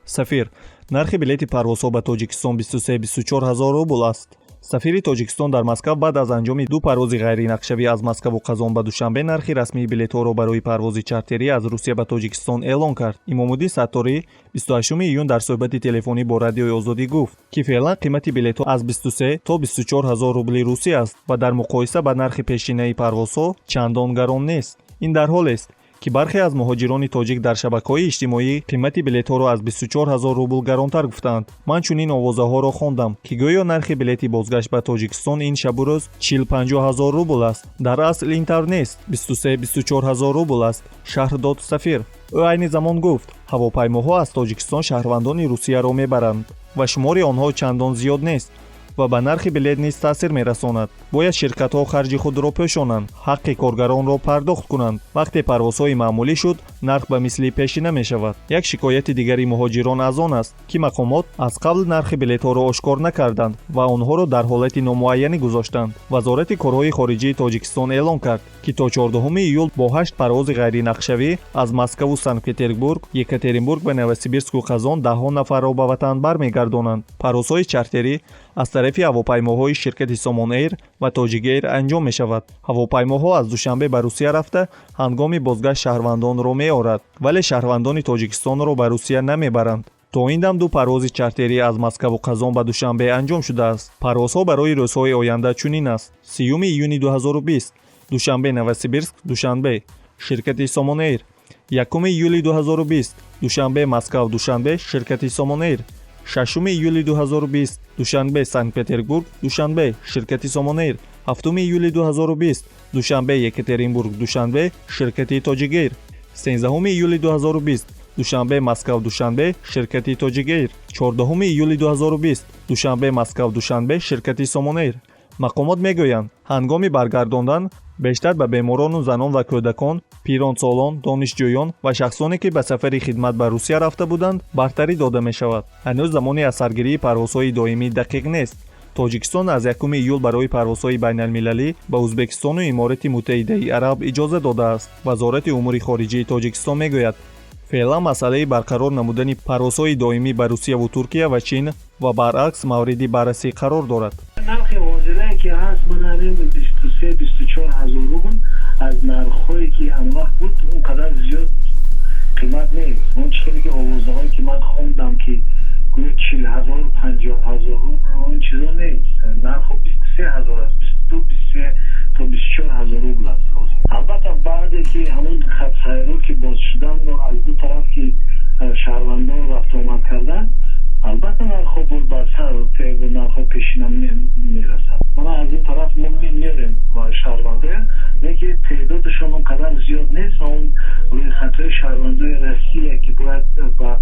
Сафир: нархи билети парвозҳо ба Тоҷикистон 23-24 ҳазор рубл аст. Сафири Тоҷикистон дар Москав баъд аз анҷоми ду парвози ғайринақшавӣ аз Москаву Қазон ба Душанбе нархи расмии билетҳоро барои парвози чартерӣ аз Русия ба Тоҷикистон эълон кард. Имомуддин Сатторӣ 28 июн дар суҳбати телефонӣ бо Радиои Озодӣ гуфт, ки феълан қимати билетҳо аз 23 то 24 ҳазор рубли русӣ аст ва дар муқоиса ба нархи пешинаи парвозҳо чандон гарон нест. Ин дар ҳолест, ки бархе аз муҳоҷирони тоҷик дар шабакаҳои иҷтимоӣ қимати билетҳоро аз 24 ҳазор рубл гаронтар гуфтаанд. Ман чунин овозаҳоро хондам, ки гӯё нархи билети бозгашт ба Тоҷикистон ин шабу рӯз 40-50 ҳазор рубл аст. Дар асл ин тавр нест, 23-24 ҳазор рубл аст, шарҳ дод сафир. Ӯ айни замон гуфт, ҳавопаймоҳо аз Тоҷикистон шаҳрвандони Русияро мебаранд ва шумори онҳо чандон зиёд нест ва ба нархи билет низ таъсир мерасонад. Бояд ширкатҳо харҷи худро пӯшонанд, ҳаққи коргаронро пардохт кунанд. Вақте парвозҳои маъмулӣ шуд, нарх ба мисли пешина мешавад. Як шикояти дигари муҳоҷирон аз он аст, ки мақомот аз қабл нархи билетҳоро ошкор накарданд ва онҳоро дар ҳолати номуайянӣ гузоштанд. Вазорати корҳои хориҷии Тоҷикистон эълон кард, ки то 14 июл бо ҳашт парвози ғайринақшавӣ аз Москаву Санкт-Петербург, Екатеринбург ва Новосибирску Қазон даҳҳо нафарро ба ватан бармегардонанд. Парвозҳои чартерӣ аз тарафи ҳавопаймоҳои ширкати Сомон Эйр ва Тоҷик Эйр анҷом мешавад. Ҳавопаймоҳо аз Душанбе ба Русия рафта, ҳангоми бозгашт шаҳрвандонро меорад, вале шаҳрвандони Тоҷикистонро ба Русия намебаранд. То ин дам ду парвози чартерӣ аз Москаву Қазон ба Душанбе анҷом шудааст. Парвозҳо барои рӯзҳои оянда чунин аст: 30 июни 2020, Душанбе, Новосибирск, Душанбе, ширкати Сомон Эйр; 1 июли 2020, Душанбе, Москав, Душанбе, ширкати Сомон Эйр; 6 июли 2020, Душанбе, Санкт-Петербург, Душанбе, ширкати Сомон Эйр; 7 июли 2020, Душанбе, Екатеринбург, Душанбе, ширкати Тоҷик Эйр; 13 июли 2020, Душанбе, Москав, Душанбе, ширкати Тоҷик Эйр; 14 июли 2020, Душанбе, Москав, Душанбе, ширкати Сомон Эйр. Мақомот мегӯянд, ҳангоми баргардондан бештар ба беморону занон ва кӯдакон, пиронсолон, донишҷӯён ва шахсоне, ки ба сафари хидмат ба Русия рафта буданд, бартарӣ дода мешавад. Ҳанӯз замони аз саргирии парвозҳои доимӣ дақиқ нест. Тоҷикистон аз 1 июл барои парвозҳои байналмилалӣ ба Ӯзбекистону Иморати Муттаҳидаи Араб иҷоза додааст. Вазорати умури хориҷии Тоҷикистон мегӯяд, феълан масъалаи барқарор намудани парвозҳои доимӣ ба Русияву Туркия ва Чин ва баръакс мавриди баррасӣ қарор дорад. Нархи ҳозирае, ки ҳаст, ман ҳамин 23-24 ҳазор рубл, аз нархҳое, ки он вақт буд, он қадар зиёд қимат нест. Он чизе, ки овозаҳое, ки ман хондам, ки гӯё 40 ҳазор, 50 ҳазор рубл, он чизо нест. Нархҳо 23 ҳазор аст, 22, 23 то 24 ҳазор рубл аст. Албатта, баъде ки ҳамон хатсайрҳо ки боз шуданд, аз ду тараф ки шаҳрвандон рафтуомад карданд, албатта, нархҳо боз ба нархҳои пешина мерасад. Мана, аз ин тараф мо меорем шаҳрвандоя, лекин теъдодашон он қадар зиёд нест. Он рӯйхатҳои шаҳрвандои Россия, ки бояд ба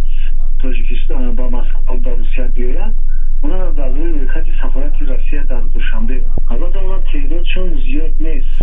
Тоҷикистон, ба Москва, ба Русия биёянд, онро дар рӯи рӯйхати сафорати Россия дар Душанбе, албатта, она теъдодшон зиёд нест.